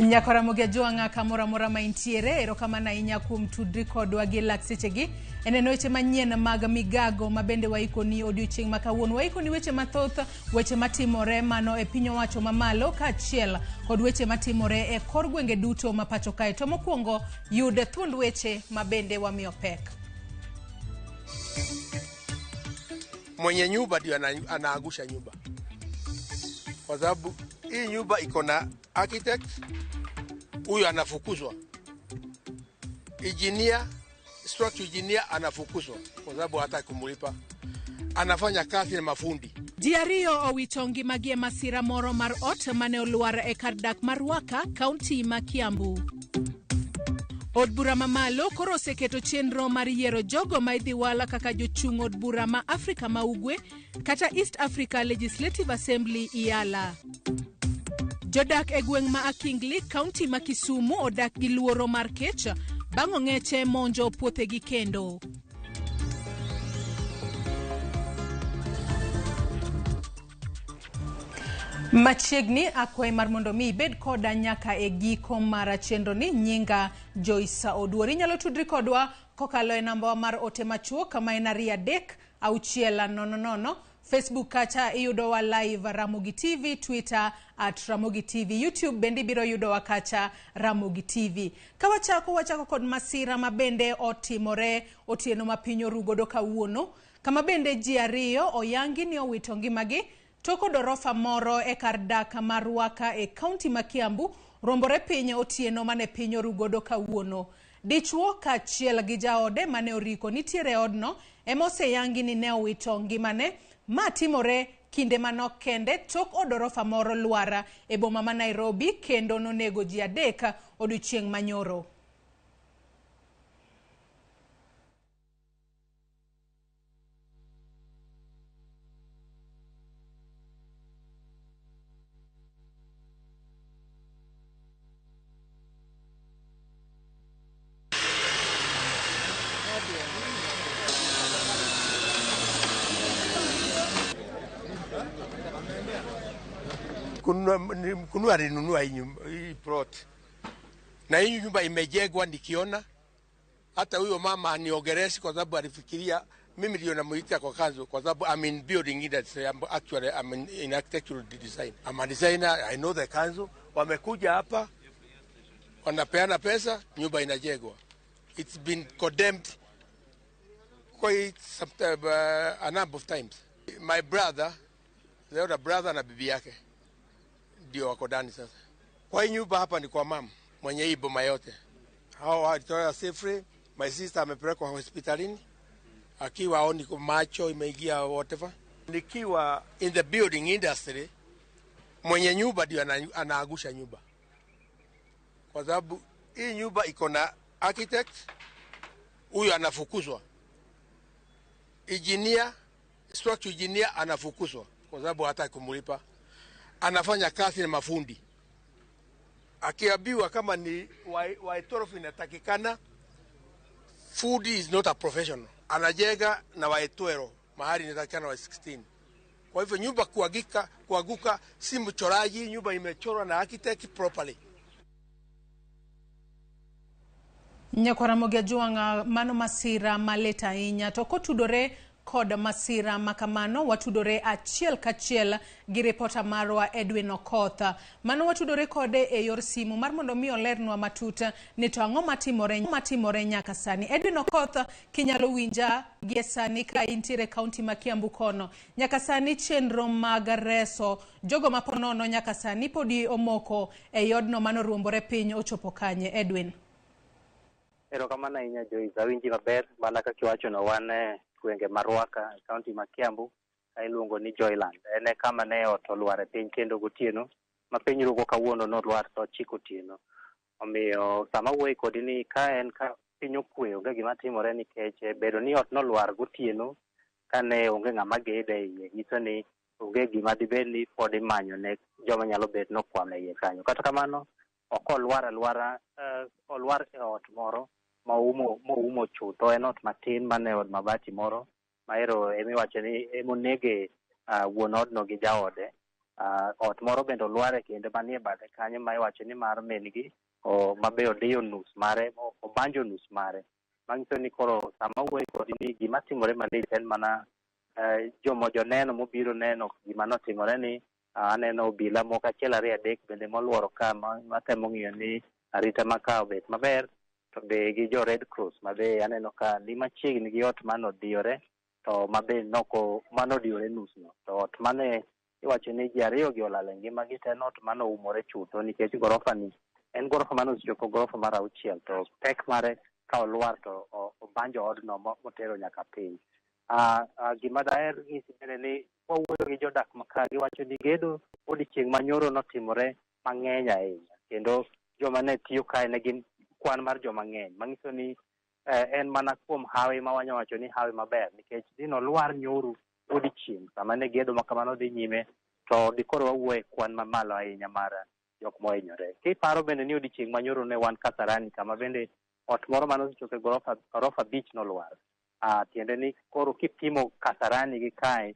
Nyako Ramogi Ajwang'a kamoro amora ma intiere, erokamano ahinya kuom tudri kodwa gi lak sechegi e neno weche manyien mag migago ma bende waikoni odiochieng' ma kawuono. Waikoni weche mathoth, weche matimore mano e piny owacho mamalo kaachiel kod weche matimore e kor gwenge duto ma pacho kae. To mokwongo yud thuond weche ma bende wamiyo pek. Mwenye nyumba ndio anaangusha nyumba, kwa sababu hii nyumba iko na architect, huyu anafukuzwa, engineer, structural engineer anafukuzwa kwa sababu hata kumlipa, anafanya kazi na mafundi. Ji ariyo owito ngimagi e masira moro mar ot mane olwar e kar dak mar Ruaka, kaunti ma Kiambu. Od bura mamalo koro oseketo chenro mar yiero jogo ma idhi wala kaka jochung' od bura ma Afrika ma Ugwe kata East Africa Legislative Assembly IALA. Jodak e gweng' ma Akingli, kaunti ma Kisumu odak gi luoro mar kech bang' ong'eche monjo puothegi kendo. Machiegni akwayi mar mondo mi ibed koda nyaka e giko mar chenro ni. Nyinga Joyce Oduor. Inyalo tudri kodwa kokalo e nambawa mar ote machuok ma en 23600. Facebook kacha iyudowa live Ramogi TV, Twitter @RamogiTV, YouTube bende ibiro yudowa kacha Ramogi TV. Ka wachako, wachako kod masira ma bende otimore otieno ma piny orugodo kawuono, kama bende ji ariyo oyangi ni owito ngimagi tok odorofa moro e kar dak mar Ruaka e kaunti ma Kiambu rombore piny otieno mane piny orugodo kawuono. Dichuo kaachiel gi jaode mane oriko nitiere e odno ema oseyangi ni ne owito ngimane. Ma timore kinde manok kende tok odorofa moro lwar e boma ma Nairobi kendo nonego ji 3 odiochieng' manyoro. Kununua alinunua hii nyumba, hii plot, na hii nyumba imejengwa nikiona. Hata huyo mama aniongeleshe kwa sababu alifikiria mimi ndio namuita kwa kazi, kwa sababu I'm in building industry. I'm actually I'm in architectural design. I'm a designer, I know the council. Wamekuja hapa wanapeana pesa, nyumba inajengwa. It's been condemned quite some time, a number of times. My brother, the other brother na bibi yake ndio wako ndani sasa. Kwa hii nyumba hapa ni kwa mama mwenye hii boma yote. Hao walitoa safely. My sister amepelekwa hospitalini akiwa aoni macho imeingia whatever. Nikiwa in the building industry, mwenye nyumba ndio anaangusha nyumba, kwa sababu hii nyumba iko na architect, huyu anafukuzwa, engineer, structural engineer anafukuzwa kwa sababu hata kumlipa, anafanya kazi na mafundi. Akiambiwa kama ni waitorofu inatakikana, fundi is not a professional, anajenga na waitwero mahali inatakikana wa 16. Kwa hivyo nyumba kuanguka si mchoraji, nyumba imechorwa na architect properly. Nyakwar Ramogi Ajwang'a, mano masira malit ahinya. To kotudore kod masira makamano, watudore achiel kachiel gi ripota marwa Edwin Okoth. Mano watudore kode e yor simu mar mondo mi olernwa matut ni to ang'o matimore nyaka sani. Edwin Okoth, kinyalo winja gie sani ka intiere kaunti ma Kiambu kono. Nyaka sani chenro mag reso jogo ma ponono nyaka sani podi omoko e odno manoruombore piny ochopo kanye, Edwin? Erokamano ahinya Joyce, awinji maber mana kaka iwachono. Wan e gwenge ma Ruaka e kaunti ma Kiambu ka iluongo ni Joyland. En e kama ne ot olwar e piny kendo gotieno ma piny rugo kawuono nolwar sa 9 otieno. Omiyo sama awuoyo kodi ni ka en ka piny okwe, onge gima timore nikech bedo ni ot nolwar gotieno kane onge ng'ama gedo e iye nyiso ni onge gima dibed ni pod imanyo ne joma nyalo bet nokwamo e iye kanyo. Kata kamano ok olwar alwara, olwar e ot moro ma moumo chutho. En ot matin mane od mabati moro ma ero emiwacho ni emonege wuon odno gi jaode. Ot moro bende olwar e kinde manie bathe kanyo ma iwacho ni mar min gi ma be odiyo nus mare, obanjo nus mare. Manyiso ni koro sama wuoyo kodi ni gima timore malich en mana jomo joneno mobiro neno gima notimore ni aneno obila moko achiel ariyo adek bende moluoro ka matemo ng'iyo ni arita ma ka obet maber, to be gi jo Red Cross ma be aneno ka ni machiegni gi ot manodiyore to ma be noko manodiyore nus no. To ot mane iwacho ni ji ariyo gi olalo e ngimagi to en ot manoumore chutho nikech gorofa ni en gorofa mane osechopo gorofa mar auchiel, to pek mare ka olwar to obanjo odno motero nyaka piny. Gima daher nyisi bende ni kwawuoyo gi jodak ma ka giwacho ni gedo odiochieng' manyoro notimore mang'eny ahinya, kendo joma ne tiyo kae ne gin kwan mar joma ng'eny, manyiso ni en mana kuom hawi ma wanya wacho ni hawi maber, nikech dino lwar nyoro odiochieng' sama ne gedo ma kamano dhi nyime, to dikoro wawuoyo e kwan mamalo ahinya mar jok mohinyore. Kiparo bende ni odiochieng' manyoro ne wan Kasarani, kama bende ot moro mane osechopo e gorofa 5 nolwar. Tiende ni koro kipimo Kasarani gi kae,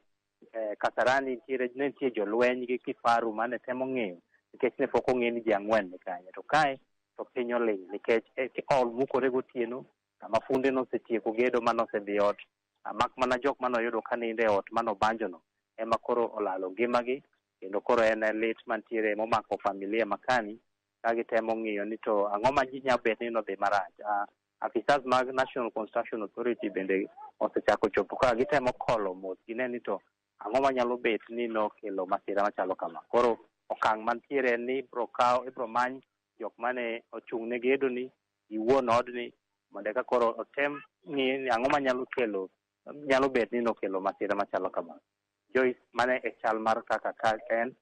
Kasarani ne nitie jolweny gi kifaru mane temo ng'iyo nikech ne pok ong'e ni ji 4 ni kanyo, to kae to piny oling' nikech ol mukore gotieno kama funde nosetieko gedo manosedhi ot, mak mana jok manoyudo ka nindo e ot manobanjono ema koro olalo ngimagi, kendo koro en lit mantiere momako familia makani ka gitemo ng'iyo ni to ang'o ma ji nyalo bet ni nodhi marach. Afisas mag National Construction Authority bende osechako chopo ka gitemo kolo mos gine ni to ang'o manyalo bet ni nokelo masira machalo kama. Koro okang' mantiere en ni ibro many jok mane ochung' ne gedo ni gi wuon odni mondo eka koro otem ng'iyo ni ang'o manyalo kelo nyalo bet ni nokelo masira machalo kama. Joyce, mane e chal mar kaka ka en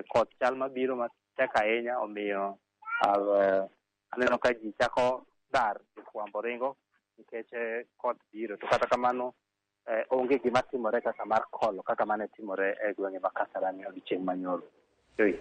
koth chal mabiro matek ahinya, omiyo aneno ka ji chako dar jofwambo ringo nikech koth biro, to kata kamano onge gima timore kaka mar kolo kaka mane timore e gwenge ma Kasarani odiochieng' manyoro. Joyce.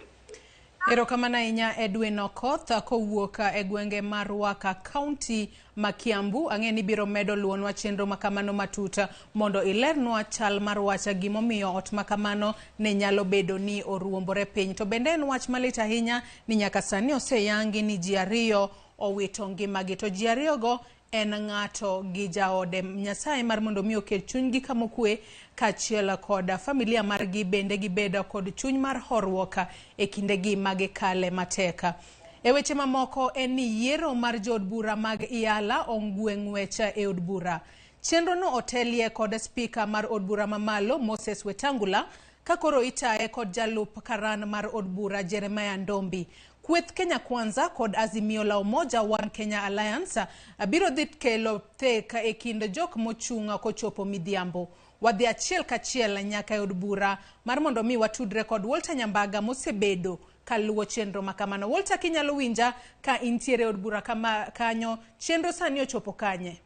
Erokamano ahinya Edwin Okoth kowuok e gwenge mar Ruaka, kaunti ma Kiambu. Ang'e ni biro medo luonwa chenro makamano matut mondo ilernwa chal mar wach gimomiyo ot makamano ne nyalo bedo ni oruombore piny. To bende en wach malit ahinya ni nyaka sani oseyangi ni ji 2 owito ngimagi, to ji 2 go en ng'ato gi jaode. Nyasaye mar mondo mi oket chunygi kama okwe kaachiel kod familia margi bende gibedo kod chuny mar horuok e kindegi magikale matek. E weche mamoko en ni yiero mar jood bura mag Iala ongwe ng'wech e od bura. Chenrono otelie kod spika mar od bura mamalo Moses Wetangula, ka koro itaye kod jalup karan mar od bura Jeremiah Ndombi. Kweth Kenya Kwanza kod Azimio la Umoja One Kenya Alliance biro dhi kelo thek e kind jok mochung' kochopo midhiambo. Wadhi achiel kachiel nyaka e od bura mar mondo mi watudre kod Walter Nyambaga mosebedo kaluwo chenro makamano. Walter, kinyalo winja ka intiere e od bura kama kanyo, chenro sani ochopo kanye?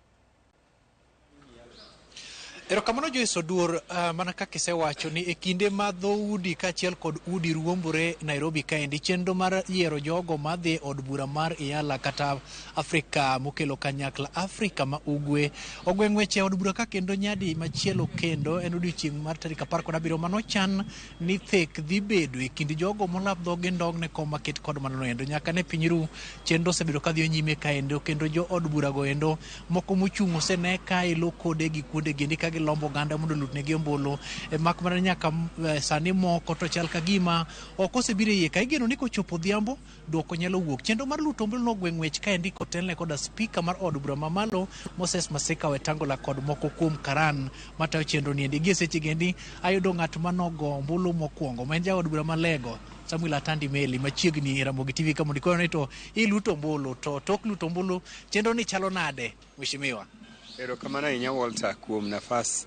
Erokamano Joyce Oduor, mana kaka isewacho ni e kinde ma dhoudi kaachiel kod udi ruombore Nairobi kaendi, chenro mar yiero jogo madhi e od bura mar Iala kata Afrika mokelo kanyakla Afrika ma Ugwe ogwe ng'wech e od bura ka kendo nyadi machielo kendo en odiochieng' mar tarik 17 manochan ni thek dhi bedo e kind jogo molap dhogi ndong' ne kom maket kod mano endo. Nyaka ne piny ru chenro osebedo kadhi nyime kaendo kendo jo od bura go endo moko mochung' osene ka elo kode gi kuonde gendi ka gilombo oganda mondo olutnegi ombulu, mak mana nyaka sani moko to chal ka gima ok osebiro e iye ka. Igeno ni kochopo odhiambo duoko nyalo wuok. Chenro mar luto ombulu nogwe ng'wech kaendi kotelne koda spika mar od bura mamalo Moses Masika Wetangula kod moko kuom karan matayo chenro niendi. Gie seche gendi ayudo ng'at manogo ombulu mokwongo ma en jaod bura Malego Samuel Atandi Meli machiegni e Ramogi TV ka mondo ikone to iluto ombulu to tok luto ombulu chenro ni chalo nade mheshimiwa? Erokamano ahinya Walter kuom nafas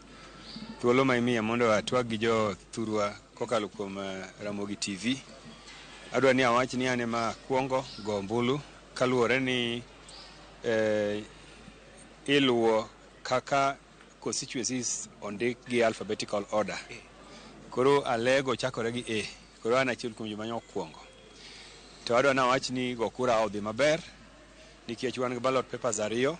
thuolo ma imiya mondo atwag gi jo thurwa kokalo kuom Ramogi TV. Adwa ni awach ni an ema akwongo go ombulu kaluwore ni iluwo kaka constituencies ondik gi alphabetical order. Koro Alego chakore gi A, koro an achiel kuom joma okwongo. To adwa ni awach ni go kura odhi maber nikech wan gi ballot papers 2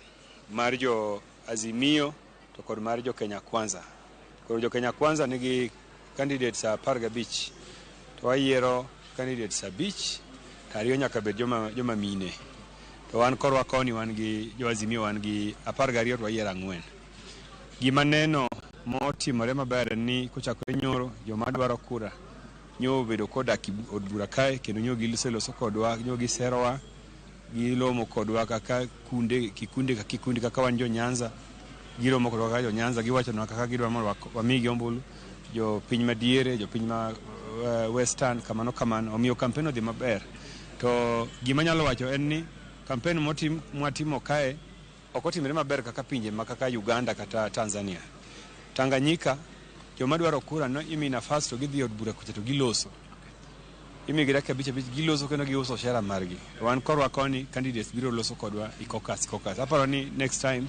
mar jo Azimio to kod mar jo Kenya Kwanza. Koro jo Kenya Kwanza nigi candidates 15 To wayiero candidates 5, to 2 nyaka bed joma mine. To wan korwa koni wan gi jo Azimio wan gi 12 to wayiero 4. Gima neno motimore maber en ni kochakore nyoro joma dwaro kura nyo obedo kodak e od bura kae kendo nyo giseloso kodwa, nyo giserowa, gilomo kodwa kaka kunde, kikundi ka kikundi kaka wan jo Nyanza, giromo kodwa kaka jo Nyanza, giwachonwa kaka gidwa mondo wamigi ombulu, jo piny madiere, jo piny ma Western, kamano kamano. Omiyo kampen odhi maber. To gima anyalo wacho en ni kampen mwatimo kae ok otimre maber kaka pinje ma kaka Uganda kata Tanzania. Tanganyika, joma dwaro kura no imi nafas to gidhi e od bura kucha to giloso. Imigi dakika 5 5 giloso kendo giuso share margi. Wan korwa koni candidates biro loso kodwa i caucus caucus. Aparo ni next time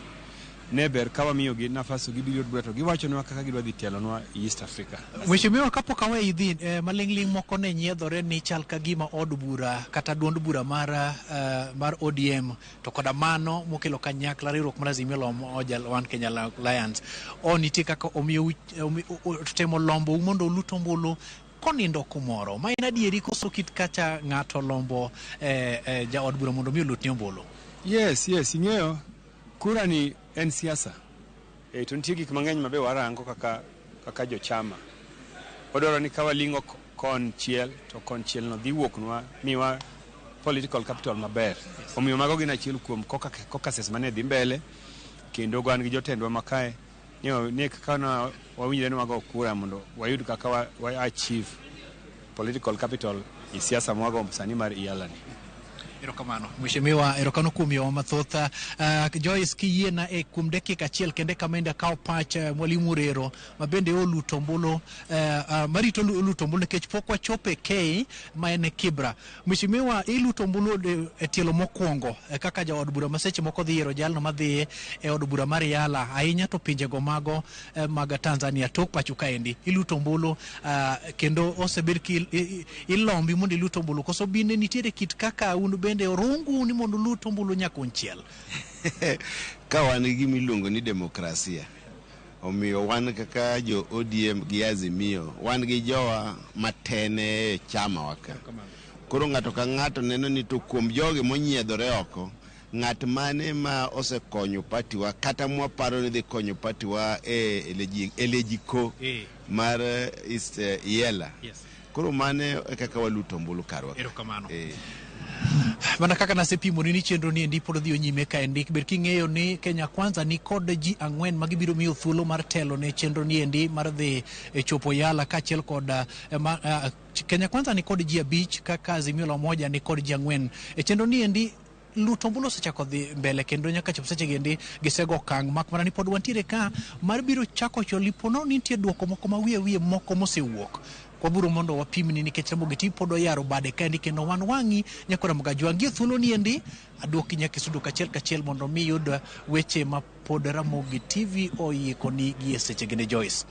ne ber ka wamiyogi nafas to gibiro e od bura to giwachonwa kaka gidwa dhi telonwa e East Africa. Mheshimiwa, kapok aweyi idhi, maling'ling' moko ne nyiedhore ni chal ka gima od bura kata duond bura mar ODM to koda mano mokelo kanyakla riwruok mar Azimio la Umoja One Kenya Alliance o nitie kaka omiyo temo lombou mondo ulut ombulu konindo kumoro. Ma en adieri koso kit kacha ng'ato lombo jaod bura mondo mi olutni ombulu? Yes, yes, ing'eyo kura ni en siasa. To nitie gik mang'eny ma be warango kaka jochama. Wadwaro ni ka waling'o konchiel to konchiel no dhi wuoknwa miwa political capital maber. Omiyo mago gin achiel kuom caucuses mane dhi mbele kendo wan gi jotendwa makae ni kaka na wawinjre ni wago kura mondo wayud kaka wa achieve political capital e siasa mwagombo sani mar EALA ni. Erokamano Mheshimiwa, erokamano kuom yowa mathoth. Joyce, kiyiena e kuom dakika achiel kende kama akawo pach Mwalimu Rero ma bende oluto ombulu marito oluto ombulu nikech pok wachopo e K ma en Kibra. Mheshimiwa, iluto ombulu e tielo mokwongo kaka jaod bura ma seche moko dhi yiero jalno madhi e od bura mar Yala ahinya to pinjego mago mag Tanzania tok pacho kaendi iluto ombulu kendo osebed ki ilombi mondo ilut ombulu koso bende nitiere kit kaka un bende orungu ni mondo ulut ombulu nyakonchiel? Ka wan gi gima iluongo ni demokrasia, omiyo wan kaka jo ODM gi Azimio wan gi jowa matene e chama wa ka. Koro ng'ato ka ng'ato neno ni to kuom jogi monyiedhore oko, ng'at mane ma osekonyo party wa kata mwaparo ni dhi konyo party wa e lejiko mar East EALA. Koro mane e kaka waluto ombulu karwa. Erokamano. Mana kaka nasepimoni ni chenro ni endi pod dhi nyime kaendi, ber king'eyo ni Kenya Kwanza ni kod ji 4 ma gibiro miyo thuolo mar telo ne chenro ni endi mar dhi e chopo Yala kaachiel kod Kenya Kwanza ni kod ji 5 kaka Azimio la Umoja ni kod ji 4 e chenro ni endi. Luto ombulu osechako dhi mbele kendo nyaka chop seche gi gisego okang' mak mana ni pod wantiere ka mar biro chako cholipono nitie duoko moko ma wiye wiye moko mosewuok. Wabiro mondo wapimni nikech Ramogi TV pod oyaro bade kaendi kendo wan wang'i nyaka Ramogi Ajwang'. Gie thuolo ni endi aduoki nyaka e studio kachiel kachiel mondo mi yud weche ma pod Ramogi TV oikoni gie seche gi ne Joyce.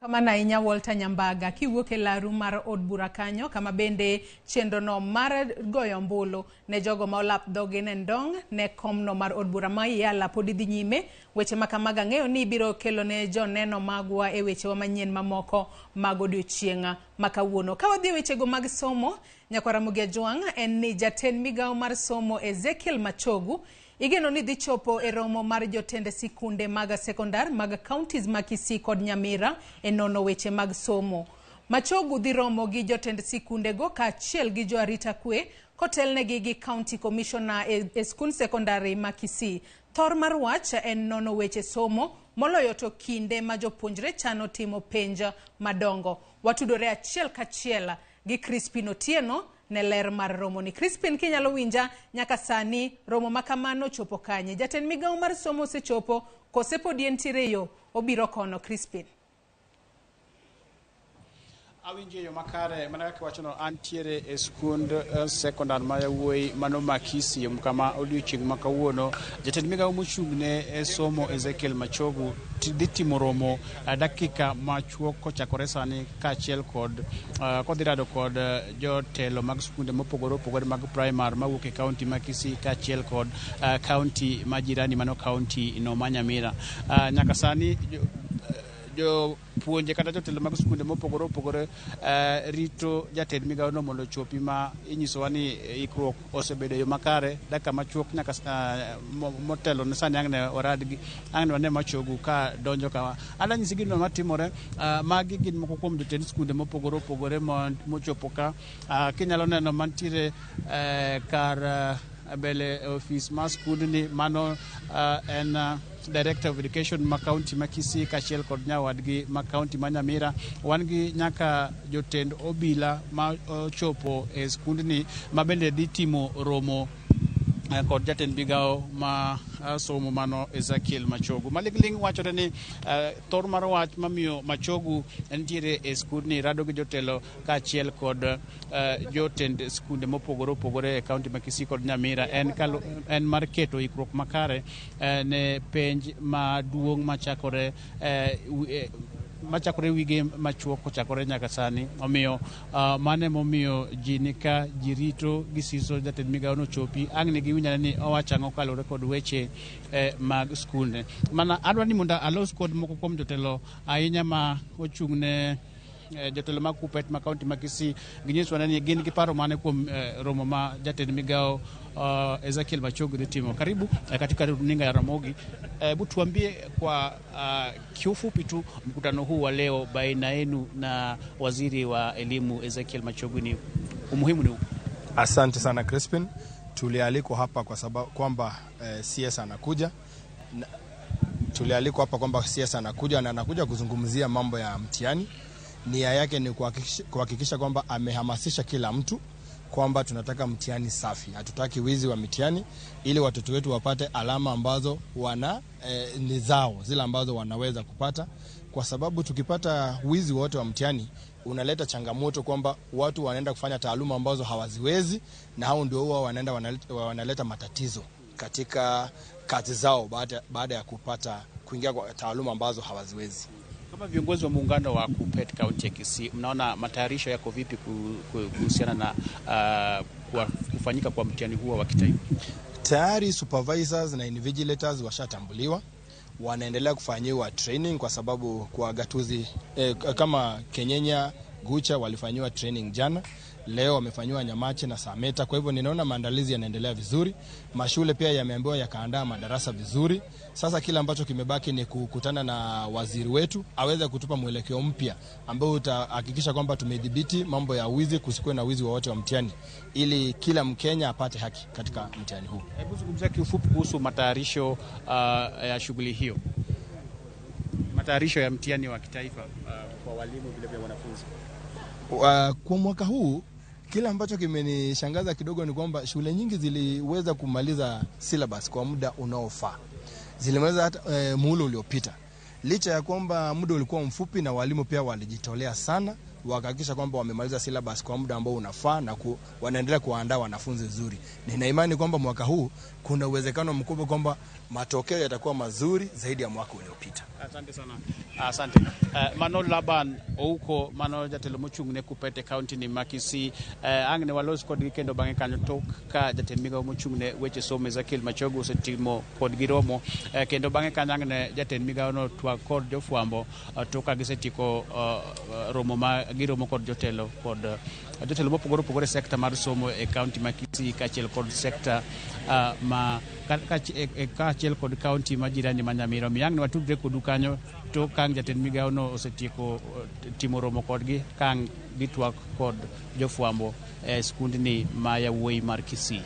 Kamano ahinya Walter Nyambaga kiwuok e laru mar od bura kanyo kama bende chenrono mar goyo ombulu ne jogo ma olap dhogi ne ndong' ne komno mar od bura ma EALA pod dhi nyime. Weche ma kamago ang'eyo ni ibiro kelo ne joneno magwa e wechewa manyien mamoko mag odiochieng' ma kawuono. Ka wadhi e wechego mag somo, Nyakwar Ramogi Ajwang' en ni jatend migawo mar somo Ezekiel Machogu igeno ni dhi chopo e romo mar jotend sikunde mag sekondar mag counties ma Kisii kod Nyamira e nono weche mag somo. Machogu dhi romo gi jotend sikundego kaachiel gi jo arita kwe kotelnegi gi county commissioner e skund sekondari ma Kisii. Thor mar wach en nono weche somo moloyo to kinde ma jopuonjre chano timo penj madongo. Watudore achiel kachiel gi Crispin Otieno ne ler mar romo ni. Crispin, kinyalo winja nyaka sani romo ma kamano chopo kanye? Jatend migawo mar somo osechopo kose podi entiere yo obiro kono? Crispin. Awinjo e yo makare mana kaka iwachono, antiere e skund sekondar ma yawuoyi mano ma Kisii kama odiochieng' ma kawuono jatend migawo mochung' ne somo Ezekiel Machogu dhi timo romo dakika machuok kochakore sani kaachiel kod kodhi rado kod jotelo mag skunde mopogore opogore mag primar mawuok e kaunti ma Kisii kaachiel kod kaunti ma jirani mano kaunti no ma Nyamira. Nyaka sani Jopuonje kata jotelo mag skunde mopogore opogore rito jatend migawo no mondo ochopi ma inyisowa ni ikruok osebedo e yo makare. Dakika machuok nyaka motelo ne sani ang' ne waradgi ang' ne wane Machogu ka donjo kama. Adwa nyisi gino matimore. Magi gin moko kuom jotend skunde mopogore opogore mochopo ka. Kinyalo neno mantiere kar mbele ofis mar skundni, mano en Director of Education ma kaunti ma Kisii kaachiel kod nyawadgi ma kaunti ma Nyamira. Wan gi nyaka jotend obila ma ochopo e skundni ma bende dhi timo romo kod jatend migawo ma somo mano Ezekiel Machogu. Maling'ling wachore ni thor mar wach mamiyo Machogu nitiere e skundni rado gi jotelo kaachiel kod jotend skunde mopogore opogore e kaunti ma Kisii kod Nyamira en mar keto ikruok makare ne penj maduong' machakore wige machuok kochakore nyaka sani. Omiyo mano emomiyo ji nika ji rito gi siso jatend migawo nochopi ang' ne giwinjane ni owacho ang'o kaluwore kod weche mag skunde. Mana adwa ni mondo alos kod moko kuom jotelo ahinya ma ochung' ne jotelo mag KUPPET ma kaunti ma Kisii ginyiswa ni gin gi paro mane kuom romo ma jatend migawo Ezekiel Machogu dhi timo. Karibu katika runinga ya Ramogi. Hebu tuambie kwa kiufupi tu mkutano huu wa leo baina yenu na waziri wa elimu Ezekiel Machogu ni umuhimu ni upi? Asante sana Crispin. Tulialikwa hapa kwa sababu kwamba CS anakuja. Tulialikwa hapa kwamba CS anakuja na anakuja kuzungumzia mambo ya mtihani. Nia yake ni kuhakikisha kwamba amehamasisha kila mtu kwamba tunataka mtihani safi, hatutaki wizi wa mitihani, ili watoto wetu wapate alama ambazo wana ni zao, zile ambazo wanaweza kupata, kwa sababu tukipata wizi wote wa mtihani unaleta changamoto kwamba watu wanaenda kufanya taaluma ambazo hawaziwezi, na hao ndio huwa wanaenda wanaleta matatizo katika kazi zao baada ya kupata kuingia kwa taaluma ambazo hawaziwezi. Kama viongozi wa muungano wa KUPPET kaunti ya Kisii, mnaona matayarisho yako vipi kuhusiana na kufanyika kwa mtihani huo wa kitaifa? Tayari supervisors na invigilators washatambuliwa, wanaendelea kufanyiwa training kwa sababu kwa gatuzi kama Kenyenya, Gucha walifanyiwa training jana, leo wamefanyiwa Nyamache na Sameta. Kwa hivyo ninaona maandalizi yanaendelea vizuri. Mashule pia yameambiwa yakaandaa madarasa vizuri. Sasa kile ambacho kimebaki ni kukutana na waziri wetu aweze kutupa mwelekeo mpya ambao utahakikisha kwamba tumedhibiti mambo ya wizi, kusikuwe na wizi wowote wa mtihani, ili kila Mkenya apate haki katika mtihani huu. Hebu zungumzia kiufupi kuhusu matayarisho ya shughuli hiyo, matayarisho ya mtihani wa kitaifa kwa walimu vile vile wanafunzi. Kwa mwaka huu kile ambacho kimenishangaza kidogo ni kwamba shule nyingi ziliweza kumaliza syllabus kwa muda unaofaa. Zilimaliza hata muhula uliopita. Licha ya kwamba muda ulikuwa mfupi na walimu pia walijitolea sana, wakahakikisha kwamba wamemaliza syllabus kwa muda ambao unafaa na wanaendelea kuandaa wanafunzi vizuri. Nina imani kwamba mwaka huu kuna uwezekano mkubwa kwamba matokeo yatakuwa mazuri zaidi ya mwaka uliopita. Asante sana. Asante. Mano Laban Ouko, mano jatelo mochung' ne KUPPET e kaunti ni ma Kisii. Ang' ne walos kodgi kendo bang'e kanyo tok ka jatend migawo mochung' ne weche somo Ezekiel Machogu osetimo kodgi romo. Kendo bang'e kanyo ang' ne jatend migawo no twak kod jofwambo tok ka gisetieko romo ma giromo kod jotelo kod jotelo mopogore opogore e sekta mar somo e kaunti ma Kisii kaachiel kod sekta ma kaachiel kod kaunti ma jirani ma Nyamira. Omiyo ang' ne watudre kodu kanyo tok ka ang' jatend migawo no osetieko timo romo kodgi ka ang' gitwak kod jofwambo e skundni ma yawuoyi mar Kisii.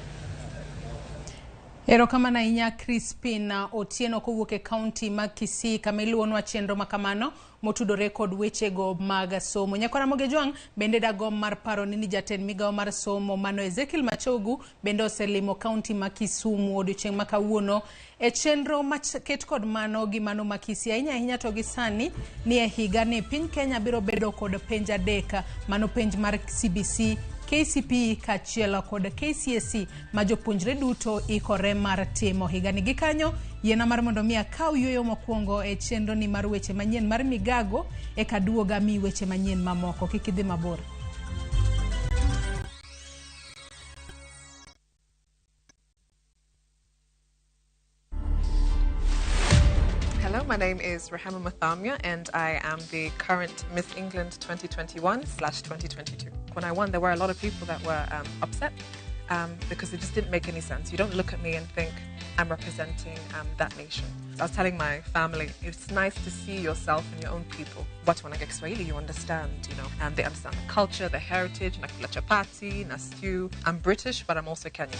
Erokamano ahinya Crispin Otieno kowuok e kaunti ma Kisii kama iluwonwa chenro makamano motudore kod wechego mag somo. Nyakwar Ramogi Jwang' bende dagomb mar paro ni jatend migawo mar somo mano Ezekiel Machogu bende oselimo kaunti ma Kisumu odiochieng' ma kawuono e chenro maket kod mano gi mano ma Kisii. Ahinya ahinya to gi sani ni e higa ni piny Kenya biro bedo kod penj adek, mano penj mar CBC, KCPE kaachiel kod KCSE ma jopuonjre duto ikore mar timo higani. Gi kanyo yiena mar mondo mi akaw yueyo mokwongo e chenro ni mar weche manyien mar migago eka duoga mi weche manyien mamoko. Kik idhi mabor. Hello. My name is Rehema Muthamia, and I am the current Miss England 2021/2022. When I won, there were a lot of people that were upset because it just didn't make any sense. You don't look at me and think I'm representing that nation. I was telling my family, it's nice to see yourself and your own people. But when I get Kiswahili, you understand, you know, and they understand the culture, the heritage, nakula chapati, na stew. I'm British, but I'm also Kenyan.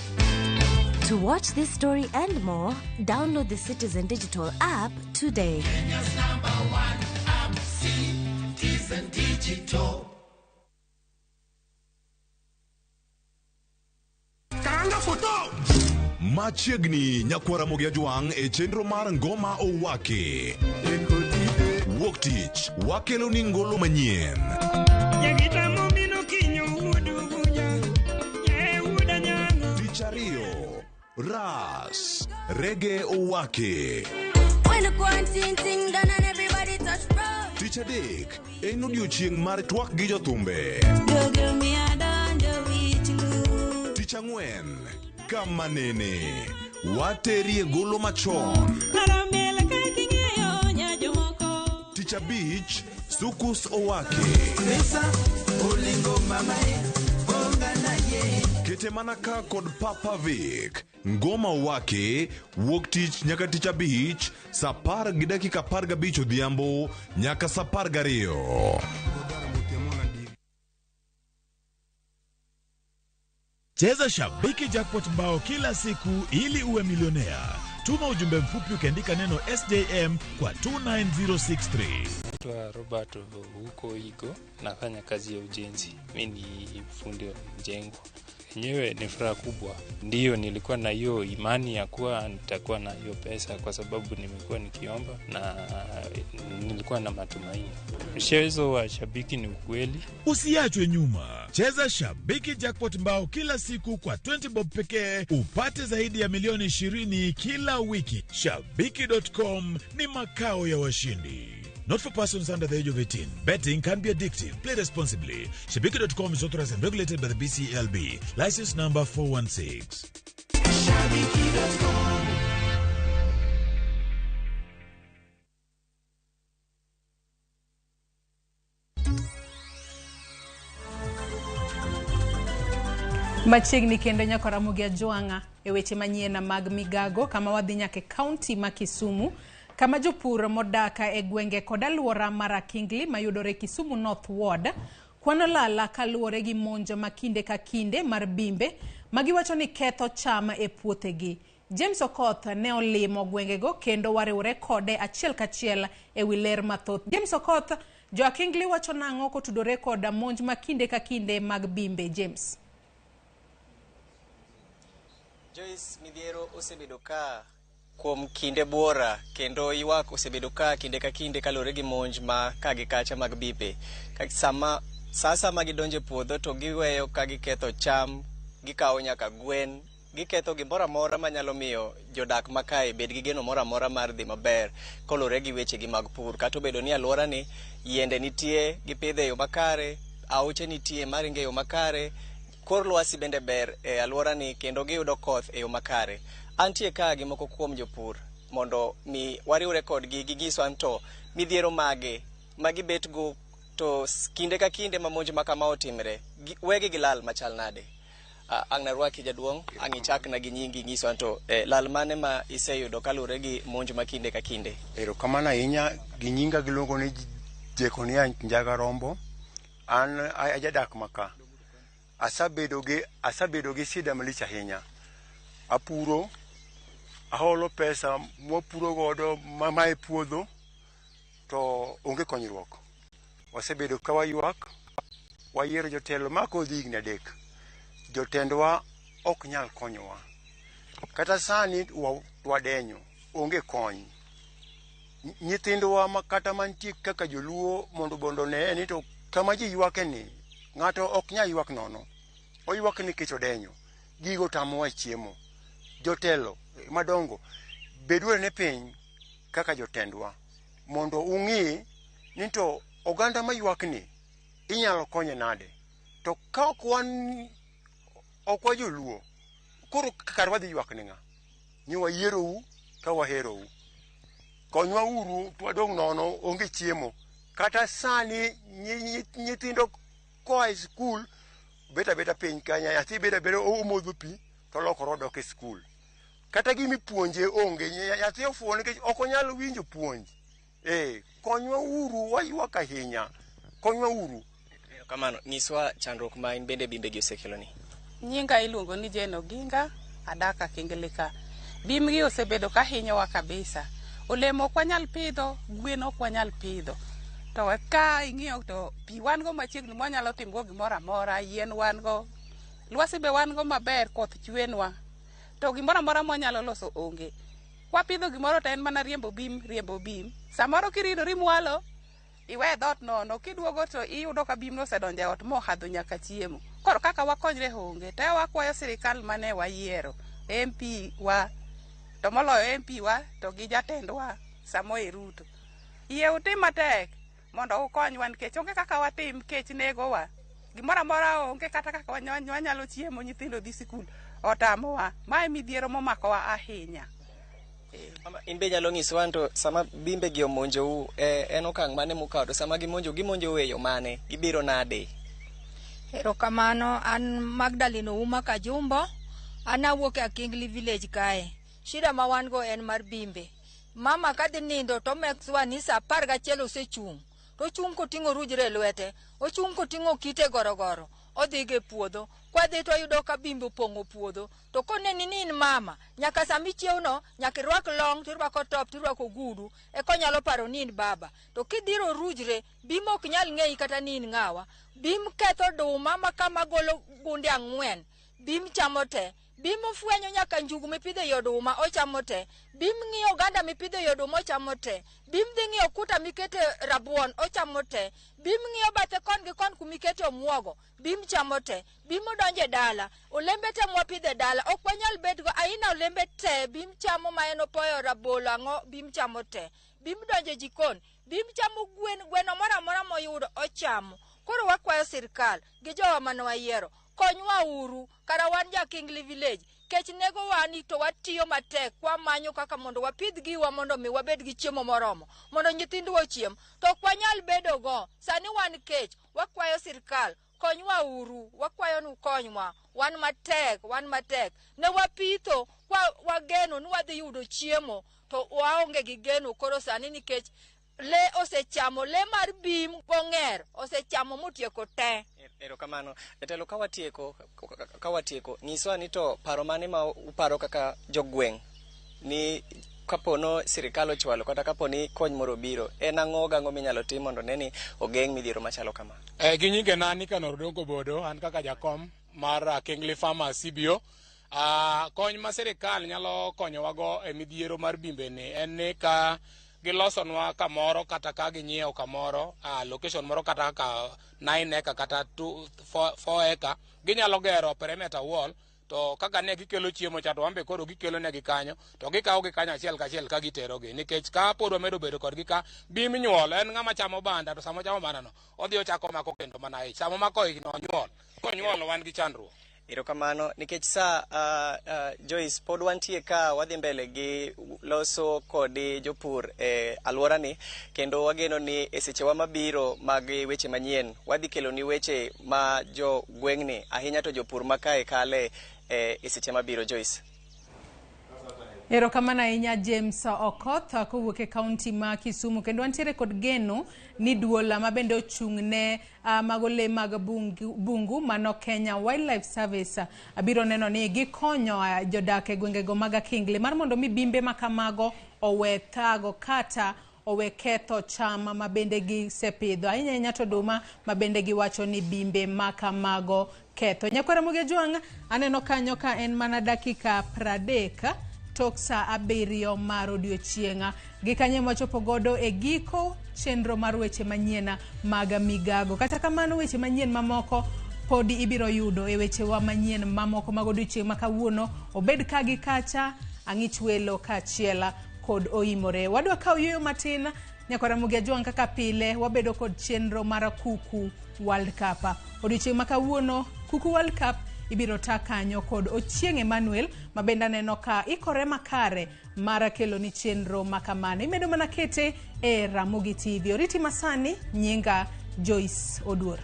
To watch this story and more, download the Citizen Digital app today. Kenya's number one app, Citizen Digital. Karanga photo! Machiegni nyakwara Ramogi Ajwang' e chenro mar Ngoma Owake. Wuok tich wakelo ni ngolo manyien. Tich ariyo, Ras Rege Owake. Tich adek en odiochieng' mar twak gi jothumbe. Tich ang'wen kama nene waterie golo machon. Tich abich Sukus Owake. Kete mana ka kod Papa Vic. Ngoma Owake wuok tich nyaka tich abich saa 10:15 odhiambo nyaka saa 12. Cheza Shabiki Jackpot mbao kila siku ili uwe milionea. Tuma ujumbe mfupi ukiandika neno SJM kwa 29063. Naitwa Robert huko Igo, nafanya kazi ya ujenzi. Mimi ni fundi wa mjengo. Yenyewe ni furaha kubwa. Ndiyo nilikuwa na hiyo imani ya kuwa nitakuwa na hiyo pesa kwa sababu nimekuwa nikiomba na nilikuwa na matumaini. Mchezo wa Shabiki ni ukweli. Usiachwe nyuma. Cheza Shabiki Jackpot mbao kila siku kwa 20 bob pekee upate zaidi ya milioni 20 kila wiki. Shabiki.com ni makao ya washindi. Not for persons under the age of 18. Betting can be addictive. Play responsibly. Shabiki.com is authorized and regulated by the BCLB. License number 416. Shabiki.com. Machiegni kendo nyako Ramogi Ajwang'a e weche manyien mag migago kama wadhi nyaka e kaunti ma Kisumu kama jopur modaka e gwenge kod alwora mar Akingli mayudore Kisumu North Ward kwano lala kaluwore gi monjo ma kinde ka kinde mar bimbe magiwacho ni ketho cham e puothegi. James Okoth ne olimo gwengego kendo wariwore kode achiel kachiel e wi ler mathoth. James Okoth, jo Akingli wacho nang'o kotudore koda monj ma kinde ka kinde mag bimbe? James. Joyce, midhiero osebedo ka kuom kinde buora kendo ywak osebedo ka kinde ka kinde kaluwore gi monj ma ka gi kacha mag bibe. Sama sasa ma gidonjo e puodho to giweyo ka giketho cham, gikawo nyaka gwen, giketho gimoro amora manyalo miyo jodak makae bed gi geno moro amora mar dhi maber kaluwore gi wechegi mag pur. Kata obedo ni alworani yiende nitie, gipidho e yo makare, aoche nitie maringo e yo makare, kor lwasi bende ber e alworani kendo giyudo koth e yo makare. Antie ka gi moko kuom jopur mondo mi wariwre kodgi ginyiswa to midhiero mage ma gibet go to kinde ka kinde ma monj ma kama otimre wegi gi lal machal nade. Ang' narwaki jaduong', ang' ichakna gi nyingi nyiswa to lal mane ma iseyudo kaluwore gi monj ma kinde ka kinde. Erokamano ahinya, gi nyinga giluongo ni Jekonia Njaga Rombo. An ajadak maka. Asebedo gi shida malich ahinya. Apuro, aholo pesa mwapuro godo ma e puodho to onge konyruok. Wasebedo ka waywak, wayiero jotelo ma kodhi higni 3. Jotendwa ok nyal konyowa. Kata sani wadenyo, onge kony. Nyithindwa ma kata mantie kaka joluo mondo bondo ne ni to kama ji ywake ni, ng'ato ok nyal ywak nono. Oywak nikech odenyo. Gigo tamowa chiemo. Jotelo madongo, beduru ne piny kaka jotendwa mondo ung'i ni to oganda maywak ni inyalo konye nade. To ka ok wan ok wajoluo, koro kar wadhi ywak ni ng'a? Ni wayierou ka waherou. Konywa uru to wadong' nono onge chiemo. Kata sani nyithindo koa e skul bet abeta piny kanya nyathi bet abeta omodho pi to olokore odok e skul. Kata gima ipuonje onge nyathi ofuwo nikech ok onyal winjo puonj. Eh, konywa uru waywak ahinya. Konywa uru. Erokamano. Nyiswa chandruok ma in bende bimbe gi osekeloni. Nyinga iluongo ni Jane Oginga, adak Akingili ka. Bim gi osebedo ka hinyowa kabisa. Olemo ok wanyal pidho, gwen ok wanyal pidho. To ka ing'iyo to pi wan go machiegni mwanyalo timo go gimoro amora, yien wan go, lwasi be wan go maber, koth chwenwa. To gimoro amora mwanyalo loso onge. Kwapidho gimoro to en mana riembo bim, riembo bim. Samoro kiridori mwalo, iwe dhoot nono, kiduogo to iyudo ka bim nosedonjo e ot mohadho nyaka chiemo. Koro kaka wakonyre onge. Te wakwayo sirikal mane wayiero, MP wa, to moloyo MP wa to gi jatendwa Samoei Ruto. Yie utim matek mondo ukonywa nikech onge kaka watim kech negowa. Gimoro amora onge kata kaka wanyalo chiemo nyithindo dhi sikul otamowa. Mae midhiero momakowa ahinya. Mama, in be nyalo nyisowa to sama bimbe gi omonjou en okang' mane mukawo to sama gimonjou gimonjou e yo mane gibiro nade? Erokamano, an Magdalene Ouma Kajumbo, an awuok e Akingli village kae. Shida ma wan go en mar bimbe. Mama kadhi nindo to make sure ni sa 11 osechung'. To ochung' koting'o rujre e lwete, ochung' koting'o kite gorogoro, odhi go e puodho. Kwadhi to wayudo ka bimbe opong'o puodho. To koneni ni in mama, nyaka sama ichiew no, nyaka irwak long, tirwako top, tirwako ogudu, eka onyalo paro ni in baba. To kidhiro orujre, bim ok nyal ng'eyi kata ni in ng'awa. Bim ketho oduma ma kama golo gunde 4, bim chamo te. Bim ofwenyo nyaka njugu mipidho ei oduma, ochamo te. Bim ng'iyo oganda mipidho ei oduma, ochamo te. Bim dhi ng'iyo kuta mikete rabuon, ochamo te. Bim ng'iyo bathe kon gi kon kumikete omuogo, bim chamo te. Bim odonjo e dala, olembe te mwapidho e dala, ok wanyal bet go, aina olembe te, bim chamo ma en opoyo, rabolo, ang'o, bim chamo te. Bim donjo e jikon, bim chamo gwen, gweno moro amora moyudo, ochamo. Koro wakwayo sirkal gi jowa mane wayiero, konywa uru, kara wan ja Kingli village, kech negowa ni to watiyo matek kwamanyo kaka mondo wapidh giwa mondo mi wabed gi chiemo moromo, mondo nyithindwa ochiem. To ok wanyal bedo go, sani wan kech, wakwayo sirkal, konywa uru, wakwayo ni ukonywa, wan matek, wan matek. Ne wapitho, kwa wageno ni wadhi yudo chiemo, to waonge gi geno koro sani nikech le osechamo, le mar bim gong'er osechamo motieko te. Erokamano. Jatelo, ka watieko, nyiswa ni to paro mane ma uparo kaka jogweng' ni kapono sirikal ochwalo kata kapo ni kony moro obiro, en ang'o gang'o minyalo tim mondo ne ni ogeng' midhiero machalo kama? Gi nyingena Nicanor Odongo Bodo, an kaka jakom mar Kingli Farmers CBO. Kony ma sirikal nyalo konyowago e midhiero mar bimbe ni en ni ka gilosonwa kamoro kata ka ginyiewo kamoro location moro kata kaka 9 acre kata 2 4 acre ginyalo gero perimeter wall to kaka ne gikelo chiemo cha to wan be koro gikelo negi kanyo to gikawo gi kanyo achiel kachiel ka giterogi nikech ka pod wamedo bedo kodgi ka bim nyuol en ng'ama chamo banda to sama ochamo banda no odhi ochako mako kendo mana ich sama omako ich no onyuol konyuol wan gi chandruok. Erokamano nikech sa Joyce pod wantie ka wadhi mbele gi loso kod jopur e alworani kendo wageno ni e sechewa mabiro mag weche manyien wadhi keloni weche ma jo gweng'ni ahinya to jopur ma kae kale e seche mabiro Joyce. Erokamano ahinya James Okoth kowuok e kaunti ma Kisumu kendo wantiere kod geno ni duol ma bende ochung' ne mago lee mag bungu, bungu mano Kenya Wildlife Service biro neno ni gikonyo jodak e gwengego mag Akingli mar mondo mi bimbe ma kamago owe thago kata owe ketho cham ma bende gisepidho ahinya ahinya to oduma ma bende giwacho ni bimbe ma kamago ketho. Nyakwara Ramogi Ajwang' aneno kanyo ka en mana dakika 30 tok sa 7 mar odiochieng'. Gi kanyo ema wachopo godo e giko chenro mar weche manyien mag migago. Kata kamano weche manyien mamoko podi ibiro yudo e wechewa manyien mamoko mag odiochieng' ma kawuono obed ka gi kacha ang'ich welo kaachiel kod oimore. Wadwa kawo yueyo matin nyakwara Ramogi Ajwang' kaka pile wabedo kod chenro mar Kuku World Cup. Odiochieng' ma kawuono Kuku World Cup Ibiro ta kanyo kod Ochieng' Emmanuel ma bende aneno ka ikore makare mar kelo ni chenro makamano. Imedo mana kete e Ramogi TV. Oriti masani, nyinga Joyce Oduor.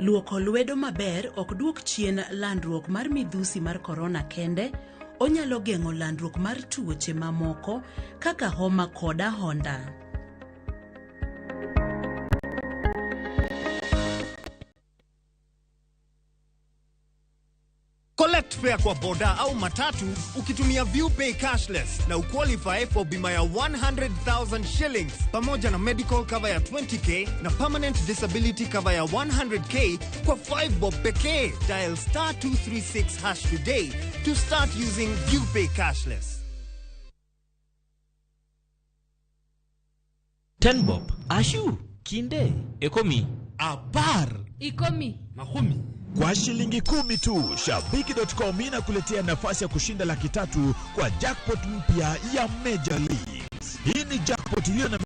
Luoko lwedo maber ok duok chien landruok mar midhusi mar korona kende, onyalo geng'o landruok mar tuoche mamoko kaka homa kod ahonda. Collect fare kwa boda au matatu ukitumia ViewPay cashless na uqualify for bima ya 100,000 shillings pamoja na medical cover ya 20k na permanent disability cover ya 100k kwa 5 bob pekee. Dial star 236 hash today to start using ViewPay cashless. 10 bob, ashu, kinde, ekomi, apar, ikomi, makumi. Kwa shilingi 10 tu, Shabiki.com inakuletea nafasi ya kushinda 300,000 kwa jackpot mpya ya Major Leagues. Hii ni jackpot iliyo na